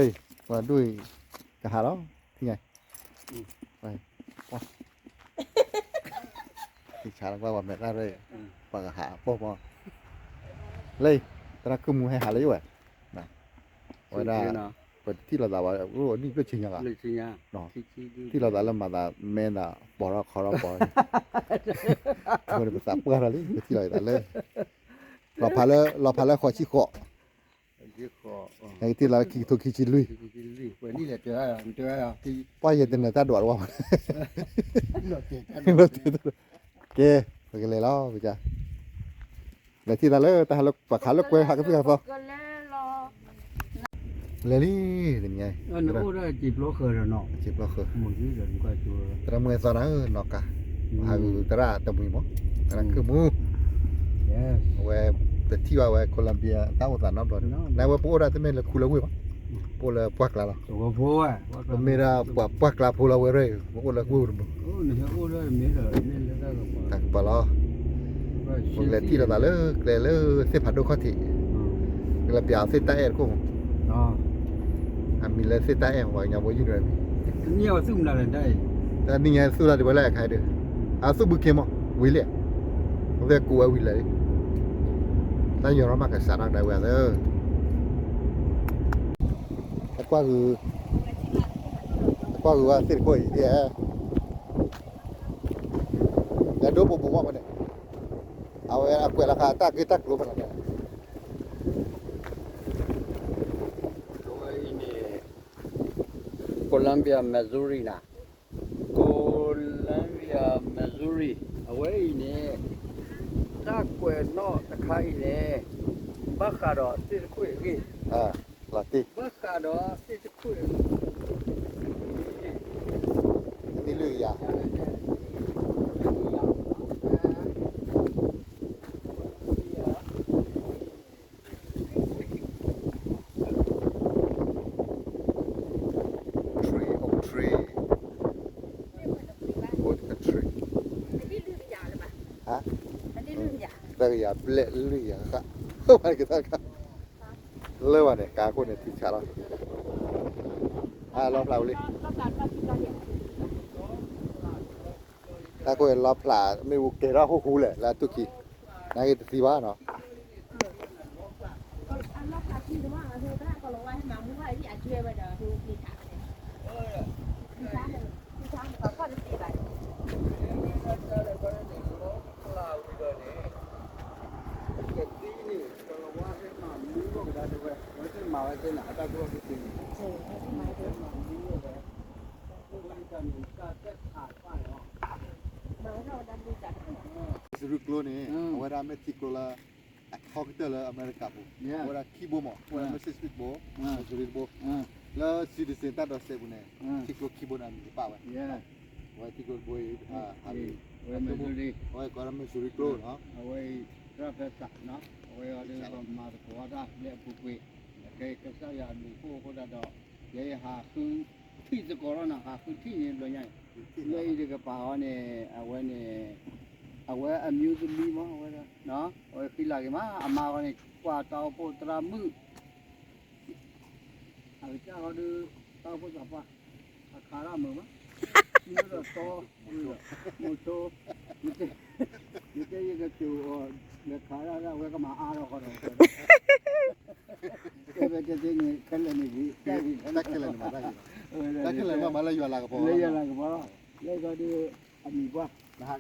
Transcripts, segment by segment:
ပှၤဒိၣ်အံၤ ကဟးလီၤ ထံၣ်ညါ ထံၣ်ဆါလီၤ ပှၤမဲာ်တၢ်ရဲၣ် ပှၤကဟးပိာ်မီၤ လၢ သရၣ်ခုၣ်မူဟဲဟးလၢယဝဲ အဝဲဒၣ် ပတထံၣ်လိာ်သးဘၣ် အိၣ်နံၣ်ကျိၣ်ဆံညါဘၣ် ထံၣ်လိာ်သးလၢမၤသးမဲသး ပိာ်ထီၣ်ခီထီၣ်ပိာ် အဃိန့ၣ် ပသးပှၢ်ထီၣ်လံ ပထံၣ်လိာ်သးလၢ လီၤဖးလၢ လီၤဖးလၢဃိးဆံဃိး နကထံၣ်လိာ်လၢခံကထိခံဆံလွံၢ် ပှၤယဲၢ်တနၢၤတၢ်ဒွးတဝၢ် ကဲ ပကလဲၤလီၤ ပက လဲၤထံၣ်သးလၢတၢ်ဟးလၢပှၤခးလၢကွဲဟးကသံၣ်ဃီသီ လဲၤလံ တနံၤညါ အိၣ်ဒီးစံာ်ပျီဃၢၤဒီးနီၤ စံာ်ပျီဃၢၤ သရၣ်မုၣ်အဲၣ်သီနၤဧၢ နီၢ်ကါ ဟးဂုာ်သရၣ်တမှံၤမး သရၣ်ခုၣ်မူ အဝဲ တထံၣ်ဘၣ်ဝဲ Colombia တၢ်အိၣ်သးနီတဘျီန့ၣ် နဝဲပအိၣ်ဒၣ်တမ့ၢ်လၢခူလၢဝ့ၢ်ဘၣ် ပအိၣ်လၢပှၢ်ကျါလီၤ ပမ့ၢ်ဒၣ်ပှၤပှၢ်ကျါဖိလီၤဝဲရဲၣ် ပအိၣ်လၢဝ့ၢ်ပူၤတမုာ် တၢ်ကပၤလီၤ ပကလဲၤထံၣ်လိာ်သးလၢကျဲလၢသ့ၣ်ဖးဒိၣ်ခီၣ်ထံး ကလဲၤပျးအီၤသ့ၣ်တၢ်အဲၣ်တခိၣ်မး အမံၤလၢသ့ၣ်တၢ်အဲၣ် ပှၤကညီဖိယုၢ်နွဲၣ်မံၤ တနံၤညါသူၣ်တၢ်ဒံးဝဲလၢအခါဒီး အသူၣ်ဘုခ့မး ဝံၤလံ အဝဲကူးဝဲဝံၤလၢာ်လံ တၢ်ယီၤထီၣ်မးကစးထီၣ်ဒၣ်ဝဲသၢ အကွၢ်ဂုာ် အကွၢ်ဂုာ်ဝဲသ့ၣ်တခိၣ်အံၤ ယဒိပူၤပူၤမးဖဲန့ၣ် အဝဲအကွဲးလီၤဃာ်တၢ်ဂ့ၢ်တၢ်ကျိၤဖဲန့ၣ် အဝဲအံၤန့ၣ် Columbia Missouri နၤ Columbia Missouri အဝဲအံၤန့ၣ် တၢ်ကွဲးနီၣ်တခါအံၤန့ၣ် ဘၣ်ဃးဒီးသ့ၣ်တခိၣ်အဂ့ၢ် လီၤတံၢ် ဘၣ်ဃးဒီးသ့ၣ်တခိၣ်အဂ့ၢ် တနံၣ်လွံၢ်ကယၤ Tree, oak tree, oak tree. ဟါ တကယၤဘျဲၣ်လွံၢ်ကယၤဃၣ် ဘၣ်က့ၤတၢ်တခါ လၢဘၣ်န့ၣ် ကါခိၣ်န့ၣ် ထံဆးလီၤ အလီၤဖျးဝံၤလံ တၢ်ခိၣ်န့ၣ်လီၤဖျး မ့ၣ်အူကဲၤထီၣ်ဟူးဟူးလဲၣ် လၢအတူၢ်ခံ နာ်က့တသံဘၣ်နီၤ စရံကျိန့ၣ် အဝဲဒၣ်မ့ၢ်ထံကျိလၢ အထီကတၢၢ်လၢအမဲရကၤပူၤ အဝဲဒၣ်ခံဘိမး အဝဲဒၣ် Mississippi တဘိ Missouri တဘိ လၢ citizen တၢ်ဒိးစဲးပူၤန့ၣ် ထံကျိခံဘိန့ၣ် အမံၤတပာ်ဝဲ အဝဲထံကျိတဘိအံၤ အဝဲကိးဒၣ် Missouri ကျိနီၤ အဝဲအံၤ သရၣ်ဖဲသးနီၤ အဝဲအံၤဒ်ပမၤသကိးတၢ်လၢအပူၤကွံာ် ကဲကစၢ်ယွၤအဘျုးအဖှိၣ်အဃိသတးဒီး ယဲယဟးဃုထံၣ်သကိးထီၣ်နၤ ဟးဃုထံၣ်န့ၣ်ဘျီညါအံၤ လၢအံၤတကပၤအီၤန့ၣ် အဝဲန့ၣ် အဝဲအမျိုးသမီးမး အဝဲ အဝဲဃံလၤက့ၤမး အမါအီၤန့ၣ် ကွၢ်တၢ်အိၣ်ဖှိၣ်သရၣ်မုၣ် အကစၢ်ဃီဒုး တၢ်အိၣ်ဖှိၣ်သးပှၢ် အခါရၣ်မုာ်မး မုၢ်ဒီးတီ မုၢ်ဒီး မုၢ်ထိ ယတဲ ယတဲယကတိၤအီၤ လၢခါရၣ်ဒၣ်ဝဲကမၤအါထီၣ်ဃီဒီး တဲဝဲတဲသ့န့ၣ် ခဲလၢာ်န့ၣ် တၢ်ခဲလၢာ်န့ၣ်မၤတၢ်ဂ့ၤလီၤ တၢ်ခဲလၢာ်မၤမးလၢယွၤလၤကပီၤ လၢယွၤလၤကပီၤလီၤ လၢခီဒုး အမံၤပှၢ်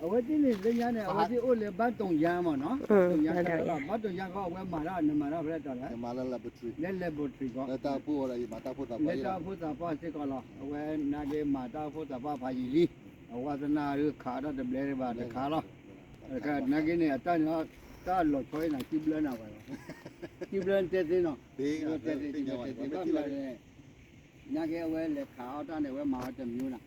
အဝဲသ့ၣ်န့ၣ် လၢညါန့ၣ် အဝဲသ့ၣ်အိၣ်လၢဘၣ်တိၣ်ယါမးနီၤ တိၣ်ယါခဲလၢာ်လီၤ ဘၣ်တိၣ်ယါဃီ အဝဲမၤတၢ် နမၤတၢ်ဖဲလဲၣ်တီၤလဲၣ် လၢ laboratory လၢ laboratory ဃီ လၢတၢ်အိၣ်ဖှိၣ်အီၤဒီး ယမၤတၢ်အိၣ်ဖှိၣ်သးပှၢ် လၢတၢ်အိၣ်ဖှိၣ်သးပှၢ်စ့ၢ်ကီးလီၤ အဝဲနာ်က့မၤတၢ်အိၣ်ဖှိၣ်သးပှၢ်ဖးယံာ်လံ အဝါသနာဒုးခးအီၣ်တၢ်တဘျဲဒံးဘၣ်တခါလီၤ နာ်က့န့ၣ် အတၢ်န့ၣ် တၢ်လီၤဆီအံၤန့ၣ် စုဘျၢနၤဝဲလီၤ စုဘျၢတဲသ့နီၤ တဲသ့ တဲသ့ ဘၣ်မနုၤလဲၣ် နာ်က့အဝဲလဲၤခးအီၣ်တၢ်န့ၣ် အဝဲမၤဝဲတမျိုးနီၤ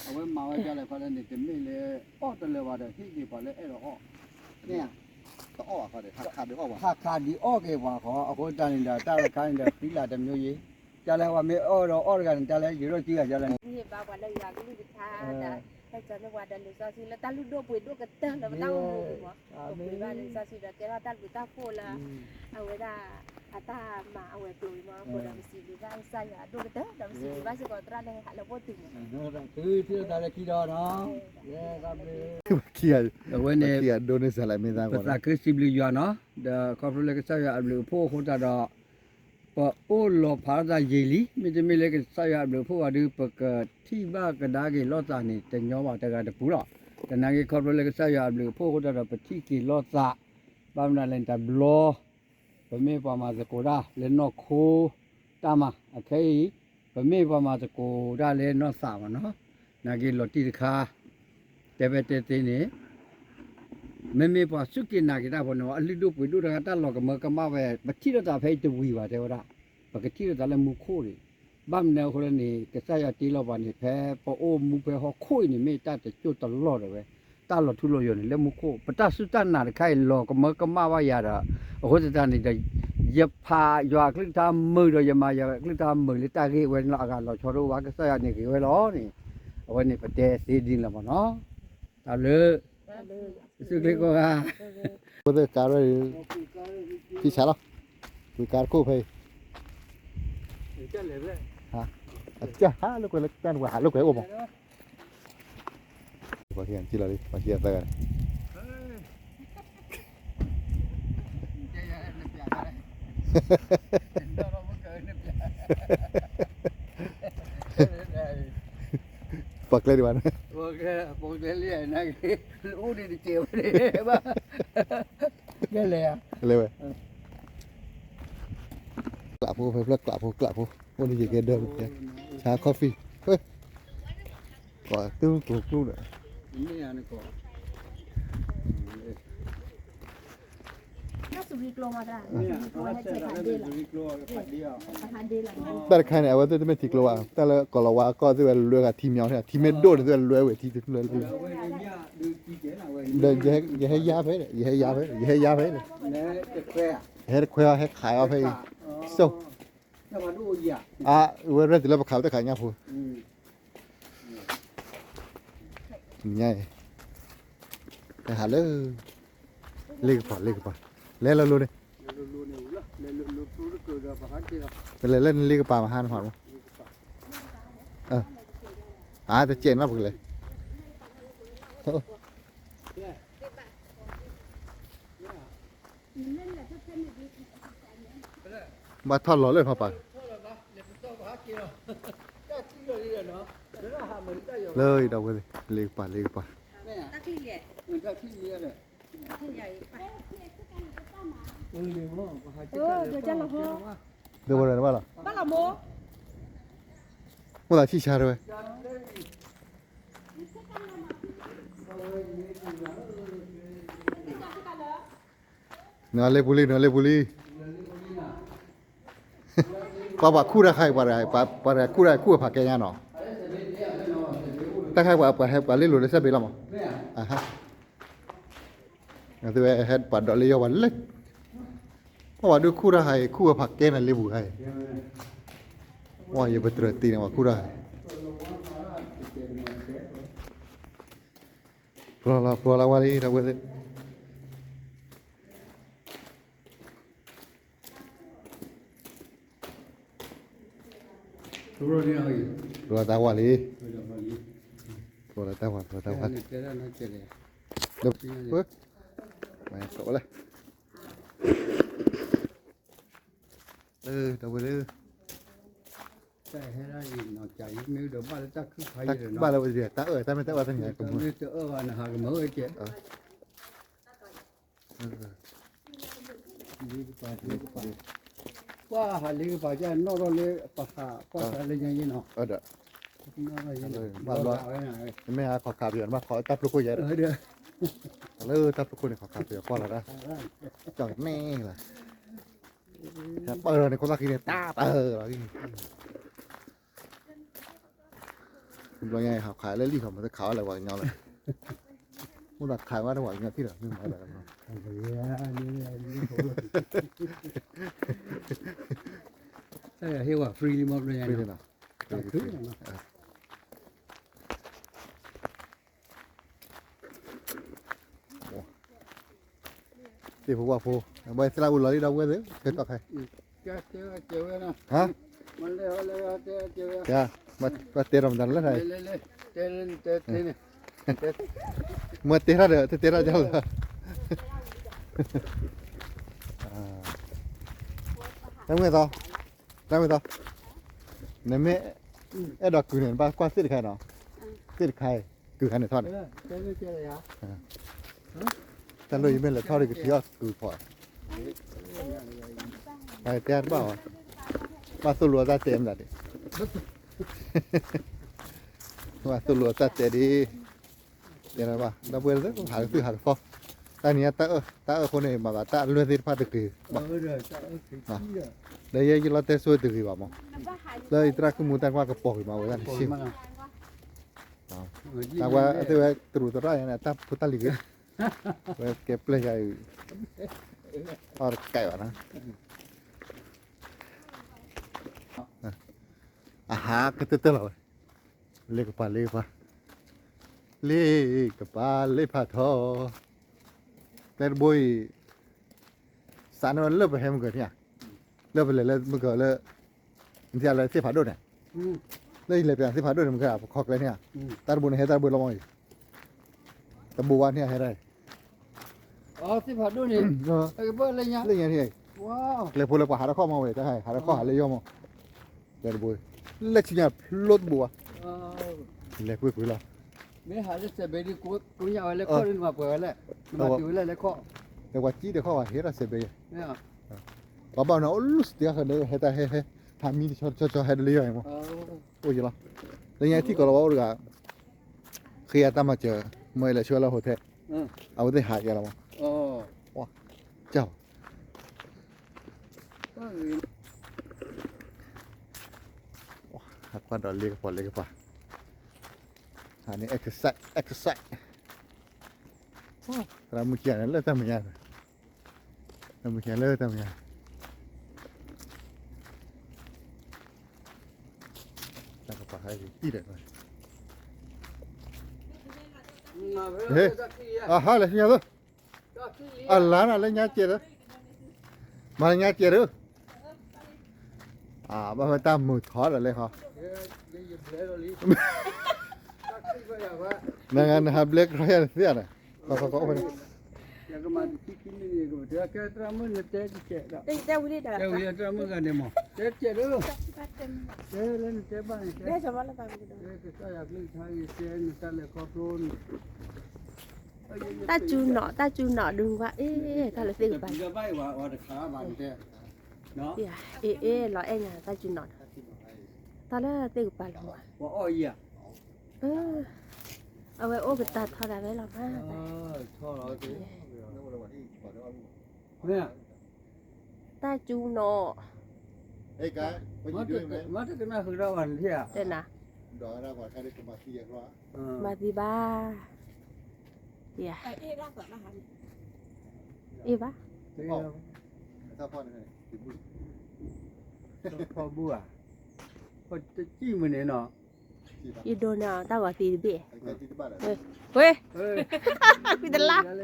အဝဲမၤဝဲဒ်လဲၣ်ခီလၢန့ၣ် တမ့ၢ်လၢအီၣ်တလၢာ်ဘၣ်ဒီး ဟ့ၣ်က့ၤပှၤလၢအဲၣ်ဒိးအီၣ် မ့ၢ်ဧါ တအီၣ်ဘၣ်ခီဒီး ဟးခးဒုးအီၣ်ဘၣ် ဟးခးဒုးအီၣ်က့ၤပှၤဃီ အဃိတၢ်န့ၣ်ဒီး တၢ်တခါန့ၣ်ဒီး ဃံလၤတမျိုးယံၤ ကလဲၣ်ပှၤမ့ၢ်အီၣ်ဒီးအီၣ်တဂၤန့ၣ် တၢ်လၢယိၤထီၣ်စုဂၤကလဲၣ် ဟ့ၣ်ဘါပှၤလၢယွၤကလုၢ်ကထါဒီး ဟဲကၠီန့ၢ်ပှၤဒီးလံာ်စီဆှံလၢတၢ်လုၢ်ဒိၣ်ပှ့ၤဒိၣ်ကတၢၢ်လၢပတၢ်အိၣ်မူပူၤမး ပပှ့ၤဘၣ်လံာ်စီဆှံဒီးကဲထီၣ်တၢ်ဘျုးတၢ်ဖှိၣ်လၢ အဝဲဒၣ် အတၢ်မၤအဝဲကျိၤအံၤမး အဃိဒီးပစံးဘျုးဘၣ်ကစၢ်ယွၤအဒိၣ်ကတၢၢ် ဒီးပစံးဘျုးဘၣ်စ့ၢ်ကီးသရၣ်လၢဟဲဟးလၢပအိၣ်တုၤန့ၣ် သုထံၣ်လိာ်သးလၢခံဒီးနီၤ အဝဲန့ၣ် ပသးခုစံးဘျုးယွၤနီၤ ဒီးခီဖျိလၢကစၢ်ယွၤအဘျုးအဖှိၣ်အဃိသတးဒီး ပအိၣ်လီၤဖးလိာ်သးယံာ်လံ မ့တမ့ၢ်လၢကစၢ်ယွၤအဘျုးအဖှိၣ်ဘၣ်ဒီး ပကထံၣ်ဘၣ်ကဒါက့ၤလိာ်သးန့ၣ် တညီဘၣ်တဂၤတပူၤလီၤ. သနာ်က့ခီဖျိလၢကစၢ်ယွၤအဘျုးအဖှိၣ်အဃိသတးဒီး ပထံၣ်က့ၤလိာ်သး ဘၣ်မနုၤလဲၣ်န့ၣ် တဘျီ ပမ့ၢ်ပှၤမၤသကိးတၢ်လၢနီၢ်ခိတၢ်မၤ အခဲအံၤ ပမ့ၢ်ပှၤမၤသကိးတၢ်လၢနီၢ်သးမးနီၤ နာ်က့လီၤတံၢ်တခါ တဲဖဲတဲသ့န့ၣ် မ့မ့ၢ်ပှၤစူၢ်က့ၤနာ်က့ၤတၢ်ဖိန့ၣ် အလုၢ်ဒိၣ်ပှ့ၤဒိၣ်တခါ တၢ်လီၤကမၢကမၣ်ဝဲ ပထံၣ်လိာ်သးဖဲအံၤတဝံၤဘၣ်တဲဝဲဒၣ် ပကထံၣ်လိာ်သးလၢမူခိၣ်န့ၣ် ဘၣ်မနုၤအဃိလဲၣ်န့ၣ် ကစၢ်ယွၤတ့လီၤပှၤန့ၣ် ဖဲပအိၣ်မူဖဲဟီၣ်ခိၣ်အံၤန့ၣ် မ့ၢ်တၢ်တစိၢ်တလီၢ်ဒီးဝဲ တၢ်လီၤထူလီၤယိာ်န့ၣ် လၢမူခိၣ် ပတၢ်စူၢ်တၢ်နာ်တခါအံၤ လီၤကမၢကမၣ်ဘၣ်ယၤဒီး အဃိသတးန့ၣ်ဒီး ယဖးယွၤအကလုၢ်ကထါမုာ်ဒီး ယမၤယွၤအကလုၢ်ကထါမုာ်လၢတၢ်ဂ့ၢ်ဝဲန့ၣ်လီၤ အဂၤလီၤဆီတအိၣ်ဘၣ် ကစၢ်ယွၤန့ၣ်ဂ့ၤဝဲလီၤန့ၣ် အဝဲန့ၣ်ပတဲသ့ဒ်န့ၣ်လီၤမးနီၤ တၢ်ဘျုး သုကျ့ကိးဂၤ ဖိသၣ်ကါရဲၣ် ထံဆါလီၤ ဝံၤကါတခိၣ်ဖဲအံၤ အကဟးလိာ်ကွဲလၢတၢ်နဝဲဟးလိာ်ကွဲအိၣ်မး ပှၤခံဂၤလံ ပှၤခံဂၤသၢဂၤန့ၣ် ပှၤကျဲဒံးဘၣ်န့ၣ် လဲၤဝဲ ကျးဖိဖဲဖျၢၣ်ကျးဖိကျးဖိ အိၣ်ဒ်ယကဲဒၢး ဆါ coffee ကိးတုၤကျိၤကျူဒီး တၢ်တခါန့ၣ် အဝဲသ့ၣ်တမ့ၢ်ထံကျိဘၣ် တၢ်လၢကီၢ်လီၤဝါအကီၢ်သ့ၣ်ဝဲလွဲဂၤထံမညီန့ၣ် ထံမ့ၢ်ဒိၣ်န့ၣ်သ့ၣ်ဝဲလွဲဝဲထံတလွဲလၢ ဒီးယဟဲယါဖဲဒီး ယဟဲယါဖဲဒီး ယဟဲယါဖဲဒီး ယဟဲတခွဲအီၤ ဟဲခးအီၤဖဲအံၤ စိ အဝဲရဲၣ်တုၤလၢပခးပတခးညါဖိ ညါအံၤ ဟးလၢ လ့ကပၤ လ့ကပၤ လဲၤလၢလိၤန့ၣ် ပလဲၤလၢနလ့ကပၤမဟါနဟီၣ်မး အါ တစဲးနီၤ ပကလဲၤ ဘၣ်ထီၣ်လီၤလၢထီၣ်ပာ် လၢအံၤဒီးဝဲ လ့ကပၤ လ့ကပၤ ဒ်ဝဲဒၣ်ဘၣ်လီၤ မိၢ်သးဆံၣ်ဆါတဝဲ နလ့ပူၤလံ နလ့ပူၤလံ ပှၤပှၤခူၣ်တၢ်ခါအံၤ ပှၤတဂၤခူၣ်တၢ်ခူၣ်ဝဲဖးကဲညါနီၤ တၢ်ခါအံၤပှၤပှၤဟဲပှၤလ့လိာ်လၢစဲဘ့ၣ်လီၤမး အသုဝဲဟဲပှၤဒီးလၢယီၤပှၤလၢ ပှၤဒုးခူၣ်တၢ်ခါအံၤ ခူၣ်ဝဲဖးကဲန့ၣ်လ့ပူၤခါအံၤ ပှၤယပတြၢၤတ့ၢ်န့ၣ် ပှၤခူၣ်တၢ်ခါအံၤ ပျီလီၤ ပျီလီၤဝဲလံ ဒီပုၢ်ဝဲၢ်သ့ၣ် ပျီလီၤတၢ်ဝဲလံ ပျီလီၤတၢ်ဝဲ ပျီလီၤတၢ်ဝဲ ဒီပုၢ်ဝဲၢ် ဝဲ လၢဒီပုၢ်ဝဲၢ်လၢ တၢ်ဟဲဒၣ်အံၤနီၤ ကၢ်အံၤမ့ၢ်ဒီးဘၣ်လၢတၢ်ခုၣ်ဖးယံာ်ဒီးနီၤ ဘၣ်လၢပစံး တၢ်အၢၣ် တၢ်မ့ၢ်တၢ်အၢၣ်တၢ်န့ၣ် ကမၢ တၢ်မ့ၢ်တၢ်အၢၣ်ဘၣ်နဟးကမၢဝဲကဲ လ့ကပၤ လ့ကပၤ ကွၢ်ဟးလ့ကပၤကဲနီၣ်ထီၣ်လၢပဟးကွၢ်သးလၢညါယဲနီၤ ဘၣ်ဘျီ မ့ၢ်ဟးခီၣ်ခါပယီၤ နဘၣ်ခီတၢ်ဖျိခိၣ်ယဲဒီး လၢတၢ်ဖျိခိၣ်န့ၣ် ခီၣ်ခါပယီၤကွၢ်လီၤတၢ် ကၠီၣ်ကန့ၢ်လီၤ ပၢၢ်လီၤန့ၣ် ခိၣ်သၣ်ခံန့ၣ် တၢ်ပၢၢ်လီၤ ဘျီညါ ဟးခးလၢလံာ်ခီၣ်မ့ၢ်တခးဝဲလၢပှၤကညီလၢ မိၢ်သးခးဝဲတပှၤကညီထံၣ်ဒီး မ့ၢ်မၤလၢ တၢ်ဟ့ၣ်ဝဲ free လံမ့ၢ်ဘျီညါ free လံနီၤ တၢ်ခုၣ်နီၤ သ့ၣ်ဖိဝၣ်ဖိ, ဘၣ်သ့ၣ်လၢဝံၤလီၤလံဒီပုၢ်ဝဲၢ်သ့ၣ်, ကဲကီၢ်ခဲ, ဟါ, ကဲ, ဘၣ်တဲထီၣ်မတၤလဲၣ်, မ့ၢ်တဲထီၣ်ဒီး တတဲထီၣ်လီၤ, တၢ်မ့ၢ်သီ, တၢ်မ့ၢ်သီ, နမ့ၢ်အဲၣ်ဒိးကုၤန့ၣ် နဘၣ်ကွၢ်သ့ၣ်တခါနီၤ, သ့ၣ်တခါအံၤ ကုၤခါန့ၣ်ထီၣ်န့ၣ် တၢ်လိၣ်ယမ့ၢ်လဲၤထီၣ်ဒီး ကထံၣ်အီၣ်ကုၤဖီ, တဲတဘၣ်, ဘၣ်သိၣ်လိအတၢ်တဲမတၤဒံး, ဘၣ်သိၣ်လိအတၢ်တဲဒ်, တဲဘၣ် ဒီပုၢ်ဝဲၢ်သ့ၣ် ဟးကသုၣ်ဟးကသီ, တၢ်နံၤညါတၢ်အၢၣ်, တၢ်အၢၣ်အဃိန့ၣ် မၤသးတၢ်အလွဲၢ်သ့ၣ်တဖၣ်တဂ့ၤဘၣ်, ဒီးယဲယလီၤတဲဆိတဂ့ၤဘၣ်မး, လၢယသရၣ်ကုမူတၢ်ကွၢ်ကပီၤဂ့ၤမးဝဲဒၣ်န့ၣ်ဆံး တၢ်ဝဲသ့ၣ်ဝဲတရူးသရၣ်ယါန့ၣ် တၢ်ဖိတၢ်လံၤဂ့ၤ, ဝဲကဲပျဲၢ်ယါအံၤ, အီၣ်တကဲဘၣ်နီၤ, အဟးကတၢၢ်တၢၢ်လီၤဝဲ, လ့ကပၤလ့ကပၤ, လ့ကပၤလ့ဖးထီ, တဲတဘိအံၤ စးန့ၢ်ဝဲလၢပဟဲမုၢ်ကၢၤန့ၣ်ဧါ, လၢပလဲၤလၢမုၢ်ကၢၤလၢ, နထံၣ်လၢသ့ၣ်ဖးဒိၣ်န့ၣ်, လၢယလဲၤပၠးသ့ၣ်ဖးဒိၣ်န့ၣ် မုၢ်ကၢၤပခီကျဲန့ၣ်ဧါ, တၢ်တဘိန့ၣ်ဟဲတၢ်တဘိလီၤမးအံၤ, တဘိဝဲန့ၣ်ဟဲဒၣ်အံၤ, သ့ၣ်ဖးဒိၣ်န့ၣ်, လၢညါန့ၣ်, ကျဲဖိလၢပှၤဟးထီၣ်ခီၣ်မးဝဲ တၢ်ဟးထီၣ်ခီၣ်ဟးလၢယီၢ်မး, ကျဲတဘိ, လၢဆူညါဖျိတဘိဘၣ်, လဲၤကွ့ၢ်ကွ့ၢ်လီၤ, မ့ၢ်ဟးလၢစဲးဘဲဒ်ကိးညါဝဲလၢခီၣ်ဒ်နမၤပှဲၤဝဲလဲၣ်, နမၤတုၤဝဲလဲၣ်လၢခီၣ်, ဒီးပှၤကံၣ်ဒီးခီၣ်ဝဲဟဲထီၣ်စဲးဘဲယဲ, ပှၤဘၣ်န့ၣ် အိၣ်လူစတံဃၣ်ဒီး ဟဲတၢ်ဟဲဟဲ, ဟးမံတဆီတဆီဆီဟဲဒ်လၢယီၢ်အံၤမး, အိၣ်ယလီၤ, လၢညါထံၣ်ကီးလီၤဝဲအိၣ်တဂၤ, ဃ့ယၤတၢ်မၤစၢၤ, မ့ၢ်လဲၤဆှၢလၢ hotel, အဝဲသ့ၣ်ဟးယဲလီၤမး, ကၢ် ဟးကွၢ်ဒီးလ့ကပၤလ့ကပၤ, ဟးန့ၣ် exercise exercise, သရၣ်မုၣ်ခံဂၤန့ၣ်လၢတၢ်မဲာ်ညါ, သရၣ်မုၣ်ခံဂၤလၢတၢ်မဲာ်ညါ, တၢ်ကပၤဟဲက့ၤတံၢ်ဒီး, ဟဲ, အဟးလဲၤဆူညါသိး, အလါနၤလၢညါကဲးဒီး, မၤလၢညါကဲးဒီး, ဘၣ်ဝဲတၢ်မုာ်ထီၣ်ဒီးလဲၤခီ, နဟးဘျဲကရီယၤတသ့ဧါန့ၣ်, ခီခီခီအိၣ်ဖဲန့ၣ်, တၢ်စူၤနီၤ တၢ်စူၤနီၤဒုးဘၣ်, တၢ်လၢသ့ၣ်ကပၤ, အ့ၣ် လီၤအဲၣ်ညါ တၢ်စူၤနီၤ, တၢ်လၢသ့ၣ်ကပၤလီၤ, အဝဲအိၣ်ကတၢ်ထီဒၣ်ဝဲလီၤမး, တၢ်စူၤနီၤ, တဲနၤ, မၤသံဘၣ်, အ့ၣ်ဘၣ်, ဖီဘူဧါ, ဖီတကံၢ်မ့ၢ်န့ၣ်နီၤ, ယဒိးန့ၢ်အီၤတၢ်ဂီၤသံတဘ့ၣ်, ဝ့ၢ်, ကွံတလါ, တၢ်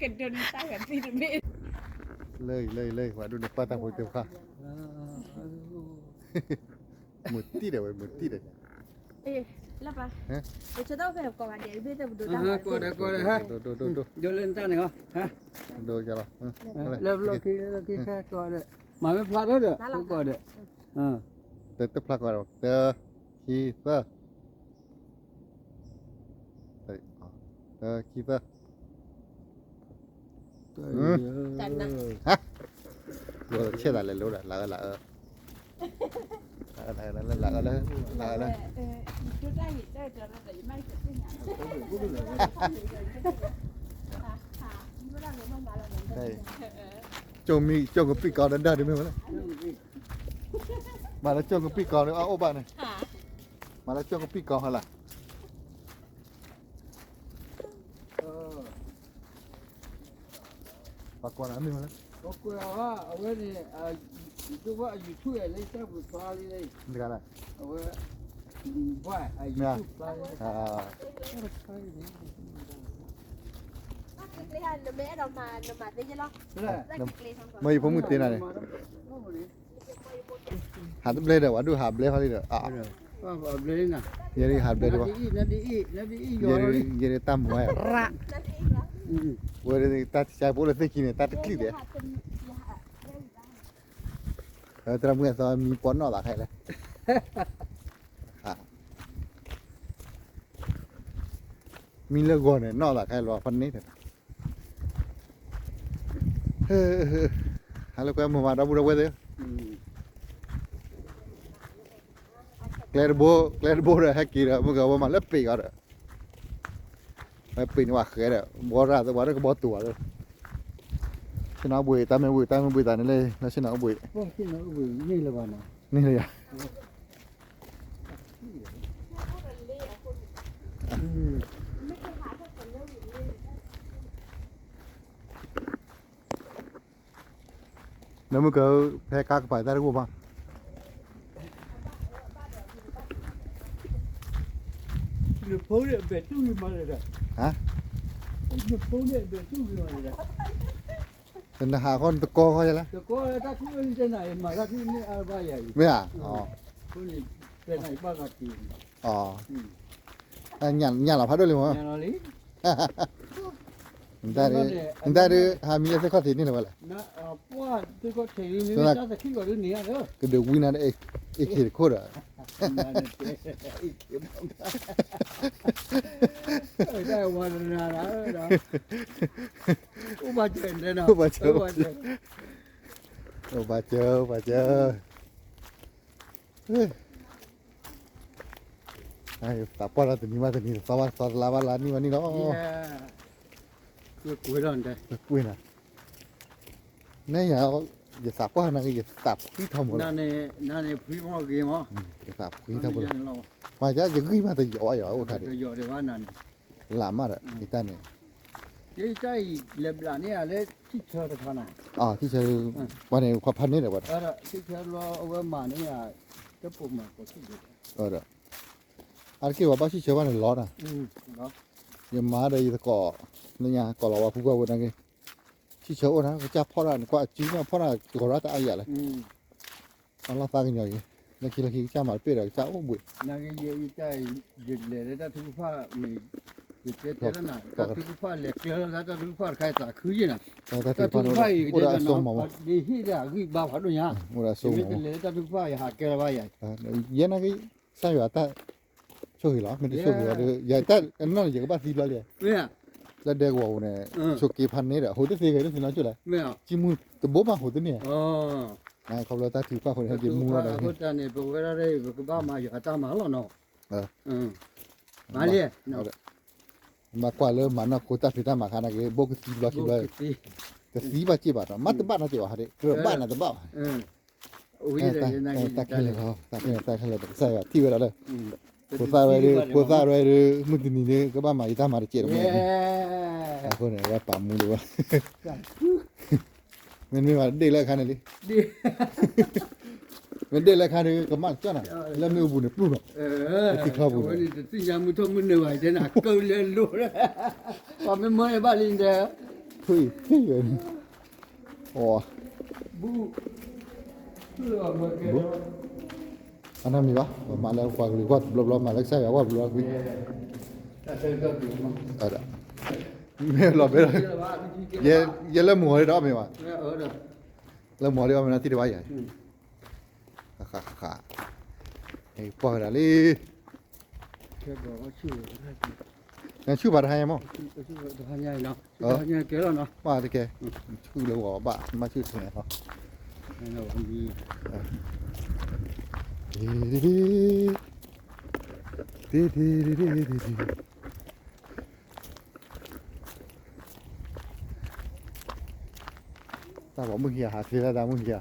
ကဒိးန့ၢ်တၢ်ဂီၤသံတဘ့ၣ်, လၢလၢလၢ ပှၤဒိးန့ၢ်ပှၢ်တၢ်ဖိတၢ်ခါ, မုာ်တံၢ်ဒီးဝဲ မုာ်တံၢ်ဒီး, လၢပှၤ, ကိးဒီးကိးဒီး, ဒိးလၢနတၢ်န့ၣ်, ဒိးလီၤ, လၢလီၢ်ခံ လၢလီၢ်ခံ ကိးဒီး, မၤမ့ၢ်ဖျါထီၣ်ဒီး ကိးဒီး, တဖျါကိးဒီး တၢ ခံ သၢ, တၢ ခံ သၢ, ဟါ, ဆဲးသးလဲၤလိဒီး လၢအၢ လၢအၢ, လၢအၢလၢ လၢအၢလၢ, ကၠိမံ ကၠိကပံၣ်ကီးဒီးဒၣ်ဒ်မ့ၢ်ဝဲလဲၣ်, မၤလၢကၠိကပံၣ်ကီးဒီးအအိၣ်ဘၣ်န့ၣ်, မၤလၢကၠိကပံၣ်ကီးဟီလၢ် ပှၤကွၢ်နၤမ့ၢ်ဝဲလဲၣ်, ပှၤကွၢ်အဝဲန့ၣ်, ယကဘၣ် YouTube လၢတၢ်ပူၤဖျါလံ, တဂၤလၢ်, အဝဲ, မ့ၢ်, မ့ၢ်ယဖိမုၣ်သ့နၤန့ၣ်, ဟးတဘျဲဒီး ဝဲဒုးဟးဘျဲဖဲလံဒီး, ယဲဒၣ်ဟးဘျဲဒံးဘၣ်, ယဲဒၣ်တၢ်မူဝဲရၣ်, ဝဲဒၣ်တၢ်တစဲးဖိလၢသ့ၣ်ခံန့ၣ် တၢ်တချံၣ်ဒဲး, သရၣ်မုၣ်အသီမံပီနီၣ်သးခဲလၢာ်, မံလၢဂီၤန့ၣ် နီၣ်သးခဲလၢာ်ဖဲန့ၣ်, ဟဲလၢကွဲမုာ်မး ဒီပုၢ်ဒီဝဲၢ်သ့ၣ်, ကျဲတဘိ, ကျဲတဘိဒီး ဟဲက့ၤဒီး မုၢ်ကဝီၤမးလၢပ့ၤအီၤဒီး, ဝဲပ့ၤန့ၣ်ဝဲဃဲဒီး ဘီရၣ်သ့ၣ်ဝဲဒီးကဘီတူၤဝဲဒီး, ဆ့ၣ်နီၤအိၣ်ဘှံး တၢ်မ့ၢ်ဘှံး တၢ်မ့ၢ်ဘှံးသးန့ၣ်လၢ လၢဆ့ၣ်နီၤအိၣ်ဘှံး, န့ၣ်လၢယၤ, နမုၢ်က ဖဲကါကပၤတၢ်တဂိၢ်ဘၣ်, နဖိန့ၣ်အဘဲၣ်တူၢ်ဂ့ၤမးလဲၣ်ဒီး, နဖိန့ၣ်အဘဲၣ်တူၢ်ဂ့ၤမးလဲၣ်ဒီး, နဟးဃီနတကီဃီယလဲၣ်, တကီတၢ်ထူၣ်န့ၣ်တနၤအံၤမၤတၢ်ထူၣ်န့ၣ်အါဘၣ်ယၤအံၤ, မ့ၢ်ဧါ, ညၣ်လီၤဖးဒိၣ်လံမး, နတၢ်ဒုး ဟးမံလၢသ့ၣ်ခီၣ်ထံးန့ၣ်လၢၤဘၣ်လဲၣ်, ကဒုးဝံနၤဒီး AK တခိၣ်ဒီး, အိၣ်ဘၣ်စၢၤ, အိၣ်ဘၣ်စၢၤ, အိၣ်ဘၣ်စၢၤ, သးပှၢ်လီၤတနံၤဘၣ်တနံၤ တသီဘၣ်တသီ တလါဘၣ်လါ နံၣ်ဘၣ်နံၣ်လီၤ, ကွၢ်နၤ, ယသးပှၢ်နၤက့ၤ ယသးဖှံထီဘိလီၤ, ယသးဖှံထီဘိလီၤ, မၤယဂံၢ်မးတယီၤဘၣ်ယီၤအိၣ်ခါဒံး, လၢ်မးဒီး ယတၢ်န့ၣ်, ယတၢ်အံၤ လဲၤဘျးန့ၢ်ယၤလၢထံၣ်ဆၢတခါနီၤ, ထံၣ်ဆၢ, ပှၤန့ၣ် ခွါဖးန့ၣ်ဒီးပှၤ, ထံၣ်ဆၢလီၤအဝဲမၤန့ၢ်ယၤ, တပိာ်မၤပိာ်ထံၣ်ဒီး, အါတက့ၢ်ပှၤဘၣ်ထံၣ်ဆၢဘၣ်န့ၣ်လီၤနီၤ, ယမၤဒီးယသကိး, လၢညါကိးလီၤဝဲဖုပှၢ်ဝဲနာ်က့ၤ, ထံၣ်ဆၢအိၣ်နီၤ ကစၢ်ဖီၣ်တၢ်န့ၣ် ကွၢ်အစုမ့ၢ်ဖီၣ်တၢ် ကဂီၤရၣ်တအါယၤလဲၣ် အလီၢ်သးကညီၤအံၤ, လၢခံလၢခံကစၢ်မၤတပ့ၢ်ဒီး ကစၢ်အိၣ်ဘှံး, ယလဲၤလၢတၢ်ထုကဖၣ်မ့ၢ်, ယတဲတဲလၢနၤ တၢ်ထုကဖၣ်လဲၤကျဲလီၤ တၢ်ထုကဖၣ်တခါအံၤသးခုယဲၢ်နၤ, တၢ်ထုကဖၣ်အံၤအိၣ်ဒီးအစိမၤမး, ဒ်ဟ့ၣ်ဒၣ်အဂံၢ်ဘါဖးဒိၣ်ညါ, ယမ့ၢ်တလဲၤလၢတၢ်ထုကဖၣ်ယဟးကဲလၢၤဘၣ်ယၤ, ယဲနာ်က့ၤ, ကစၢ်ယွၤတၢ် ဆိၣ်ဂ့ၤလီၤ မ့ၢ်တဆိၣ်ဂ့ၤအီၤဒီး ယတၢ်အနီၢ်န့ၣ် ယကဘၣ်သံဘျီလံ, လၢဒဲကဝီၤပူၤန့ၣ်, ဆိးက့ဖးန့ၣ်ဒီး ဟိးတသ့ဂ့ၤတသ့နီတကၠိၢ်လဲၣ်, ကံမူတဘိဘၣ်ဟိးတန့ၢ်, ခီဖျိတၢ်ထုကဖၣ်အဃိန့ၣ် ဟဲက့ၤမူလီၤဒီး, ပဝဲဒၣ်ပကဘၣ်မၤယွၤအတၢ်မၤလီၤနီၤ, မၤလံ, မၤကွၢ်လၢမၤနီၢ်ခိတၢ်ဖံးတၢ်မၤခါနာ်က့ၤ ဘိကသံဘျီခံဘျီ, တသံဘၣ်စ့ၢ်ဘၣ်နီၤ မ့ၢ်တဘၣ်နီတစဲးဘၣ် ကြၢးဘၣ်နၤတဘၣ်ဘၣ် တၢ်ခဲလၢာ်လီၤ တၢ်ခဲလၢာ်တၢ်ခဲလၢာ် ကစၢ်ယွၤထံၣ်ဝဲဒၣ်လၢ ဖိသၣ်ဝဲဒၣ် ဖိသၣ်ဝဲဒၣ် မုၢ်တနံၤန့ၣ် ကဘၣ်မၤယတၢ်မၤတစဲးတမံၤ, အဃိန့ၣ် ဝဲပာ်မူဒၣ်ဝဲ, မ့မ့ၢ်ဒ့ၣ်လၢအခါန့ၣ်လံ, မ့ၢ်ဒ့ၣ်လၢအခါန့ၣ် ကမၣ်ကၠီၣ်နၤ လၢမ့ၣ်အူပူၤန့ၣ်ပျုၢ်နီၤ, လၢထံချီပူၤန့ၣ်, တသ့ၣ်ညါမုၢ်ထီၣ်မုၢ်နုာ်ဘၣ် တဲနၤ ကၢၢ်လဲၤလိၤ, ပှၤမ့ၢ်မၢယဘၣ်လံဒီး, ထွံၣ်ထွံၣ်ဝဲန့ၣ်, အီ, အနမံၤဘၣ် ပမၤလၢပှၤကလုာ်ကွၢ်တဘျီဘျီ မၤလၢကစၢ်ယွၤကွၢ်တဘျီဘျီ, မ့ၢ်လီၤဘဲလီၤ, ယဲလၢမုၢ်ဂီၤလံဒီးအီၣ်မ့ၤဘၣ်, လၢမုၢ်ဂီၤလံအီၣ်မ့ၤနီၤ ထံၣ်တဘၣ်ယၤ, ဃးဃးဃးဃး, ကွၢ်ဝဲဒၣ်လံ, နဆူၣ်ဘၣ်တဟါညါမး, ဘၣ်တကဲ, ဆူၣ်လၢဂီၤဘၣ် မ့ၢ်ဆူၣ်ထဲန့ၣ်လီၤ, တၢ်ဘီမုၢ်ဟံးဧါ ဟးသ့လၢတၢ်မုၢ်ဟံးဧါ,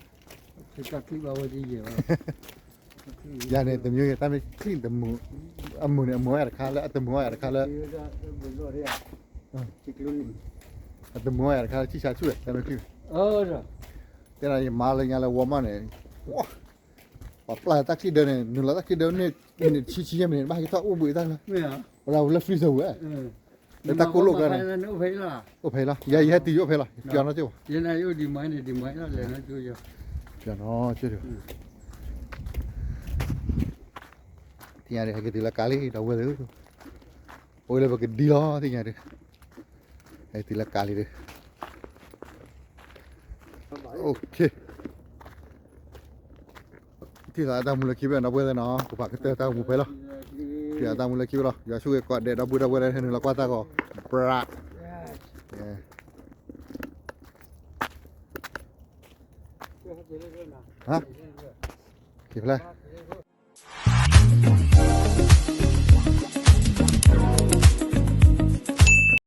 ယၤန့ၣ် တမံၤ တၢ်မ့ၢ်ချံၣ်တမုာ်, အမုာ်န့ၣ် အမုာ်ဝဲယၤတခါလၢ အတမုာ်ဝဲယၤတခါလၢ, အတမုာ်ဝဲယၤတခါလၢ ဆံၣ်ဆါဆူၣ်ဝဲ တၢ်မ့ၢ်ချံၣ်, တဲဒၣ်ယမါလၢညါလၢ Walmart န့ၣ်, ပှၤ အပျၢ်တၢ်ချံဒၢန့ၣ် နုာ်လီၤတၢ်ချံဒၢန့ၣ် မံးနံးဆံဆံယဲၢ်မံးနံး ဘၣ်ဟဲက့ၤထီၣ်အိၣ်ဘှံးတၢ်လၢ ဝဲဒၣ်လၢ freezer ဝဲ လၢတၢ်ကိၢ်လိာ်ကျါန့ၣ် အိၣ်ဖဲလီၤ ယၤယဟဲတုၤယအိၣ်ဖဲလီၤ ပျီနီၣ်ကၠိ ပျီနီၣ်ကၠိ သ့ၣ်ညါဒ်ဟဲက့ၤတုၤလၢကါလံ ဒီပုၢ်ဝဲၢ်သ့ၣ် အိၣ်လၢပကဒံလီၤ သ့ၣ်ညါဒ် ဟဲတုၤလၢကါလံဒီး ထံၣ်သးတၢ်မူလၢခံဘ့ၣ် ဒီပုၢ်ဝဲၢ်သ့ၣ်နီၤ ကပာ်ကတၢၢ်တၢ်မူဖဲလီၤ ထံၣ်သးတၢ်မူလၢခံဘ့ၣ်လီၤ ယွၤဆိၣ်ဂ့ၤကိးဂၤဒဲး ဒီပုၢ်ဝဲၢ်သ့ၣ် ဟဲနုာ်လီၤကွၢ်တၢ်ဂီၤ ဘြၣ် ဟါ က့ၤဖဲလဲၣ်